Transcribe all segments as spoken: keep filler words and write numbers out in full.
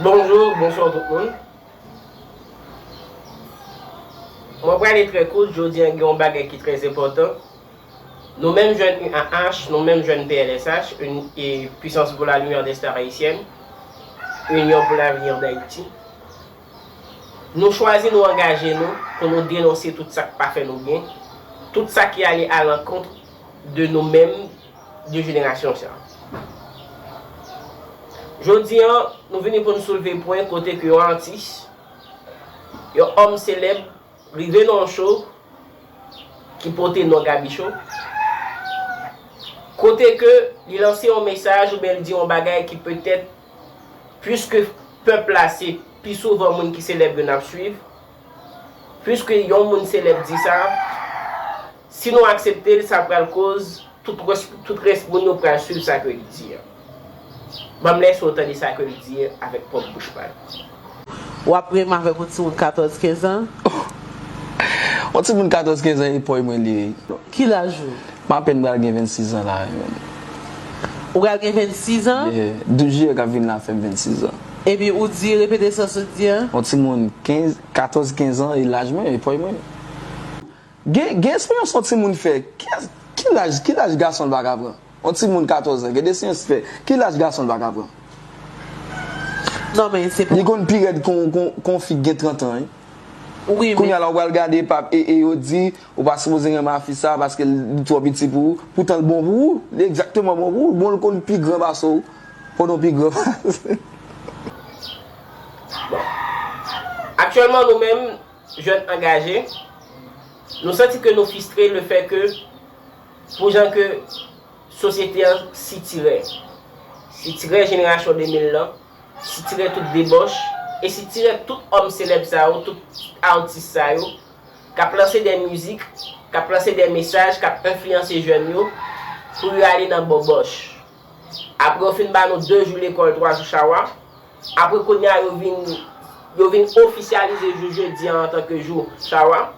Bonjou, bonswa tout moun. Mwen prale trè kout, jodi a gen yon bagay ki trè enpòtan. Nou menm jèn U A H, nou menm jèn P L S H, Uni- e Puissance pour la Lumière des Stars Haïtiennes, Union pour l'avenir d'Haïti, nou chwazi nou angaje nou pou nou denonse tout sa k pa fè nou byen, tout sa ki ale alankont de nou menm, de jenerasyon sa. Jodi a, nou vini pou n soulve pwen kote ke yon atis, yon òm selèb, rive nan yon show ki pote non Gaby Show, kote ke li lanse yon mesaj oubyen li di yon bagay ki petèt, piske pèp la se pi souvan moun ki selèb yo n ap swiv, piske yon moun selèb di sa, si nou aksepte l, sa pral koz tout rès, tout rès moun yo pral swiv sa ke li di a. Ban m lèse w tande sa ke li di a avèk pwòp bouch pa l. W ap renmen avèk yon timoun katòz kenz an? Yon timoun katòz kenz an, e pòy mwen li ye. Ki laj ou? M apèn pral gen vennsis an la, menm. Ou pral gen vennsis an? Yeah, douz jiyè k ap vin la fè m vennsis an. Epi ou di, repete sa w sot di a? Yon timoun kenz, katòz kenz an, e laj mwen, e pòy mwen. Gen, gen esperyans yon timoun fè. Ki, ki laj, ki laj gason l pa ka pran? Yon timoun katòz an, gen de seyans fè. Ki laj gason l pa ka pran? Non, men se pou... Li konn pi rèd kon, kon, kon fi k gen trant an, wi. Wi, men kounye a la, ou pral gade, pap, e, e yo di, ou pa sipoze renmen a fi sa, paske li twò piti pou ou. Poutan, l bon pou ou. Li egzakteman bon pou ou. Bon, l konn pi gran pase w. Konnen w pi gran pase. Bon. Aktyèlman, nou menm, jèn angaje, nou santi ke nou fistre le fè ke, pou jan ke sosyete an sitirè, sitirè jenerasyon de mil lan, sitirè tout debòch, e sitirè tout òm selèb sa yo, tout atis sa yo, k ap lanse de mizik, k ap lanse de mesaj, k ap enfliyanse jèn yo, pou yo ale nan bòbòch. Apre yo fin ba nou de jou lekòl, twa jou chawa. Apre kounye a yo vin, yo vin ofisyalize jou jedi a antanke jou chawa.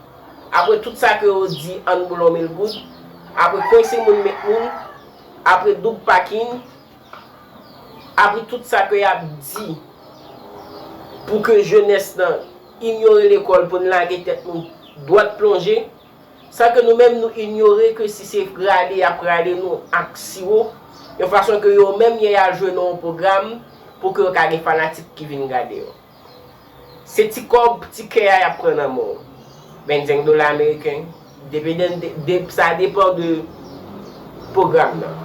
Apre tout sa ke yo di ann boule yon mil goud. Apre kwense moun met moun. Apre doub pakin. Apre tout sa ke y ap di pou ke jenès lan inyore lekòl pou n lage tèt nou dwat plonje. Sa ke nou menm nou inyore ke si se rale y ap rale nou ak siwo, yon fason ke yo menm y al jwe nan yon pwogram pou ke yo ka gen fanatik ki vin gade yo. Se ti kòb, ti kè a y ap pran nan men w. Vennsenk dola ameriken, depedan de, de, sa depann de pwogram nan.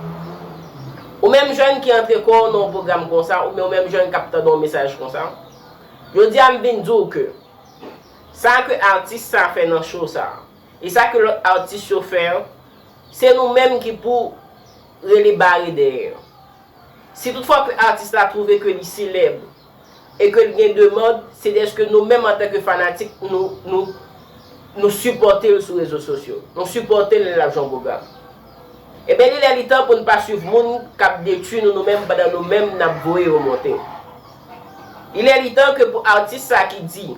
Ou menm jèn ki antre kò w nan yon pwogram konsa, oubyen ou menm jèn k ap tande yon mesaj konsa, jodi a m vin di w ke sa ke atis sa fè nan show sa, e sa ke lòt atis yo fè an, se nou menm ki pou rele bare dèyè. Si toutfwa ke atis la twouve ke li selèb e ke l gen demann, se dèske nou menm antanke fanatik, nou, nou, nou sipòte l sou rezo sosyo. Nou sipòte l lè l ap jwe yon pwogram. Ebyen, li lè li tan pou n pa swiv moun k ap detwi nou, nou menm, pandan nou menm n ap voye yo monte. Li lè li tan ke pou atis sa ki di,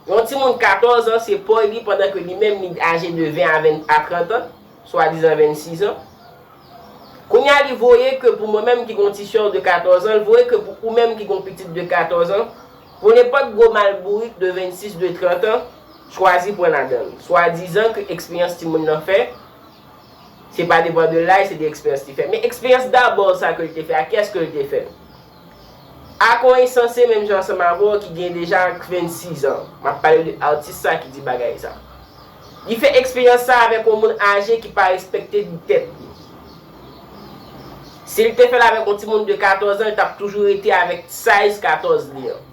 yon timoun katòz an, se pòy li, pandan ke li menm, li aje de ven a ven, a trant an, swadizan vennsis an. Kounye a, li voye ke pou mwen menm ki gon ti sè de katòz an, l voye ke pou ou menm ki gon pitit de katòz an, pou nenpòt gwo mal bourik de vennsis, de trant an, chwazi pran ladan l. Swadizan ke eksperyans timoun nan fè, se pa depann de laj, se de eksperyans li fè. Men eksperyans dabò sa ke l te fè, a kiyès ke l te fè l? A konnesanse menm jan ansanm avè w ki gen deja vennsis an. M ap pale de atis sa ki di bagay sa. Li fè eksperyans sa avèk yon moun aje ki pa respekte tèt li. Si l te fè l avèk yon timoun de katòz an, li t ap toujou rete avèk size katòz li an.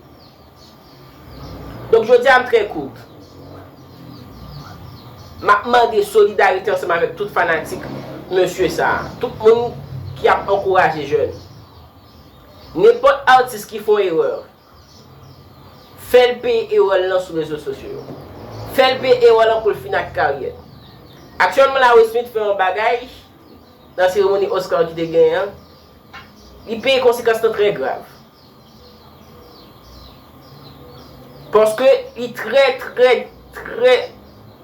Donk, jodi a, m trè kout. M ap mande solidarite ansanm avèk tout fanatik mesye sa a. Tout moun ki ap ankouraje jèn. Nenpòt atis ki fè yon erè, fè l peye erè l lan sou rezo sosyo yo. Fè l peye erè l lan pou l fin ak karyè l. Aktyèlman la, Will Smith fè yon bagay nan seremoni Oscar ki te genyen an. Li peye konsekans lan trè grav. Paske li trè, trè, trè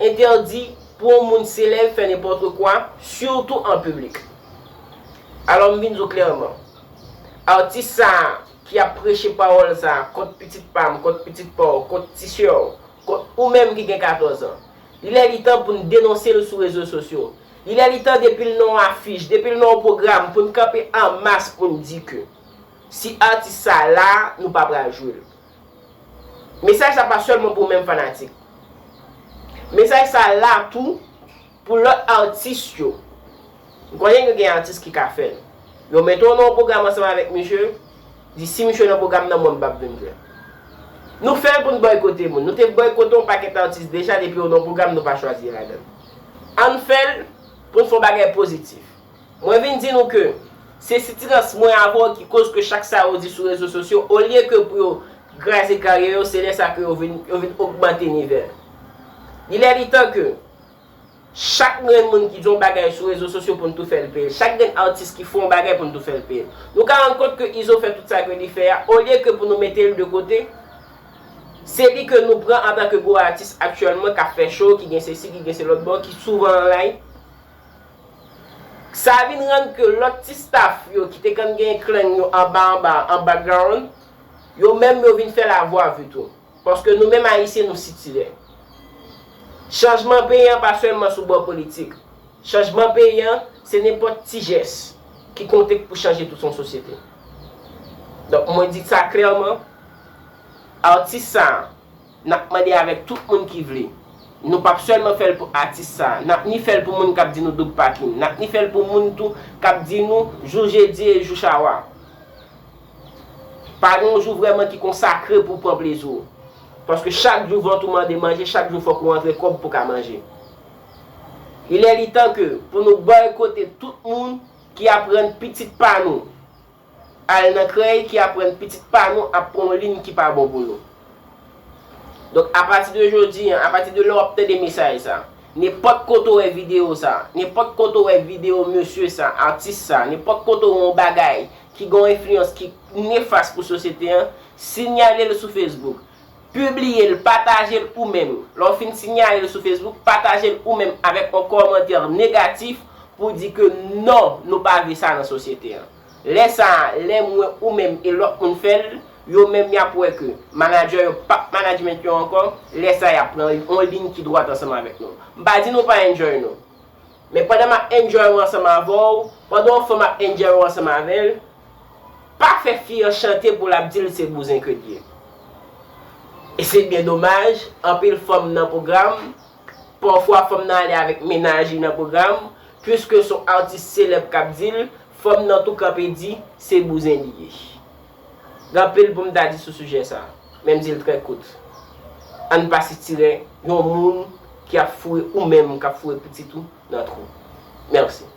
entèdi pou yon moun selèb fè nenpòt kwa, sitou an piblik. Alò, m vin di w klèman, atis sa a, ki ap preche pawòl sa a kont pitit pa m, kont pitit pa w, kont ti sè w, kont ou menm ki gen katòz an. Li lè li tan pou n denonse l sou rezo sosyo. Li lè li tan depi l nan yon afich, depi l nan yon pwogram, pou n kanpe an mas pou n di ke si atis sa la, nou pa pral jwe l. Mesaj sa pa sèlman pou ou menm fanatik. Mesaj sa la tou pou lòt atis yo. M konnen ke gen atis ki ka fè l. Yo mete w nan yon pwogram ansanm avèk misye, di si misye nan pwogram nan, mwen m p ap vin jwe. Nou fè l pou n bòykote moun. Nou te bòykote yon pakèt atis deja depi yo nan yon pwogram nou pa chwazi yo ladan l. Ann fè l pou n fè yon bagay pozitif. Mwen vin di nou ke se sitirans mwen avè w ki koz ke chak sa yo di sou rezo sosyo, olye ke pou yo kraze karyè yo, se lè sa ke yo vin, yo vin ogmante nivè l. Li lè li tan ke chak grenn moun ki di yon bagay sou rezo sosyo pou n tou fè l peye l. Chak grenn atis ki fè yon bagay pou n tou fè l peye l. Nou ka rann kont ke Izo fè tout sa ke li fè a, olye ke pou nou mete l de kote, se li ke nou pran antanke gwo atis aktyèlman k ap fè show, ki gen sesi, ki gen se lòt bò, ki souvan an live. Sa vin rann ke lòt ti staff yo ki te konn gen klang yo anba anba an background, yo menm yo vin fè lavwa vi tou. Paske nou menm Ayisyen nou sitirè. Chanjman peyi an pa sèlman sou bò politik. Chanjman peyi an, se nenpòt ti jès ki konte pou chanje tout yon sosyete. Donk, mwen di sa klèman, atis sa a, n ap mande avèk tout moun ki vle. Nou p ap sèlman fè l pou atis sa a. N ap ni fè l pou moun k ap di nou doub pakin. N ap ni fè l pou moun tou k ap di nou jou jedi e jou chawa. Pa gen yon jou vrèman ki konsakre pou w pran plezi w. Paske chak jou vant ou mande manje, chak jou fòk ou rantre kòb pou w ka manje. Li lè li tan ke pou nou bòykote tout moun ki ap rann pitit pa nou al nan krèy, ki ap rann pitit pa nou ap pran yon liy ki pa bon pou nou. Donk, apati de jodi an, apati de lè w ap tande mesaj sa, nenpòt kote w wè videyo sa, nenpòt kote w wè videyo mesye sa, atis sa, nenpòt kote w wè yon bagay ki gen yon enfliyans ki nefas pou sosyete an, sinyale l sou Facebook. Pibliye l, pataje l ou menm. Lè w fin sinyale l sou Facebook, pataje l ou menm avèk yon kòmantè negatif pou w di ke non, nou pa vle sa nan sosyete an. Lè sa a, lè mwen ou menm e lòt moun fè l, yo menm y ap wè ke manadjè yo p ap management yo ankò, lè sa a y ap pran yon liy ki dwat ansanm avèk nou. M pa di nou pa enjoy nou. Men pandan m ap enjoy ou ansanm avè w, pandan yon fanm ap enjoy ou ansanm avè l, pa fè fi an chante pou l ap di l se bouzen ke l ye. E se byen domaj, anpil fanm nan pwogram, pafwa fanm nan ale avèk mennaj li nan pwogram, piske se yon atis selèb k ap di l, fanm nan tou kanpe di se bouzen li ye. Gen anpil pou m ta di sou sijè sa a, men m di l trè kout. Ann pa sitirè yon moun ki ap foure ou menm k ap foure pitit ou nan twou. Mèsi.